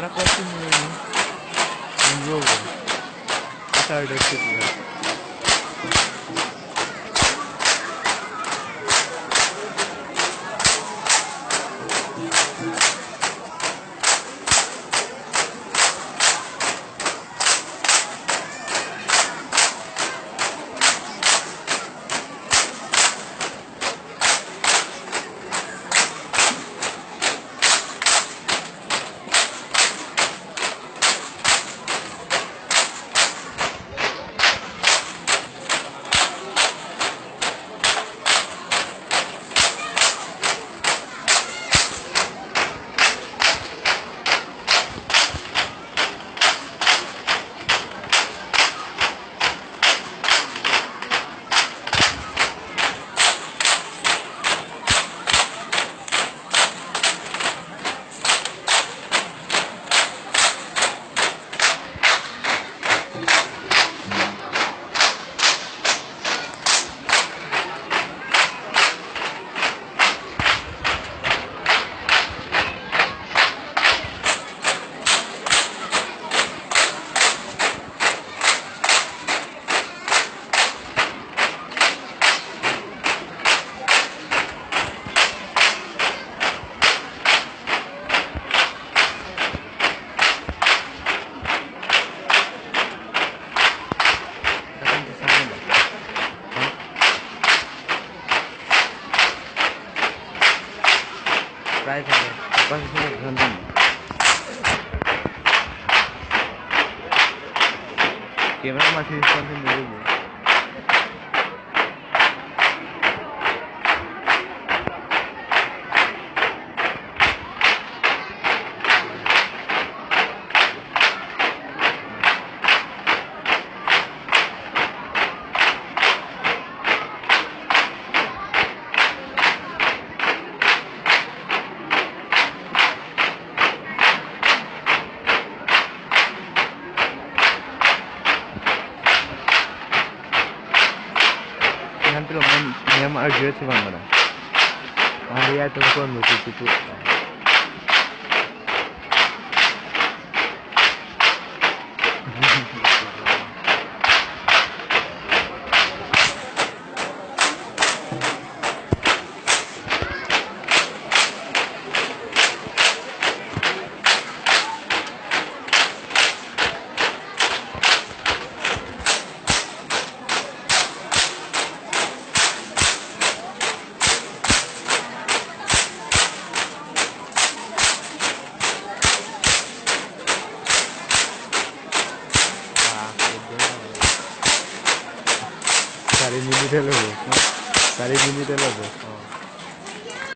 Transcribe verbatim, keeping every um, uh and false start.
Anak kelas ini, ini. Ini dua, bro. Kita ada shoot, bro. Try kare. Pas sini kan din. Camera masih continue dulu. Nanti lo main, main arju si bang mana. Ari itu kon lucu lucu. Sari minit lo, sari minit lo.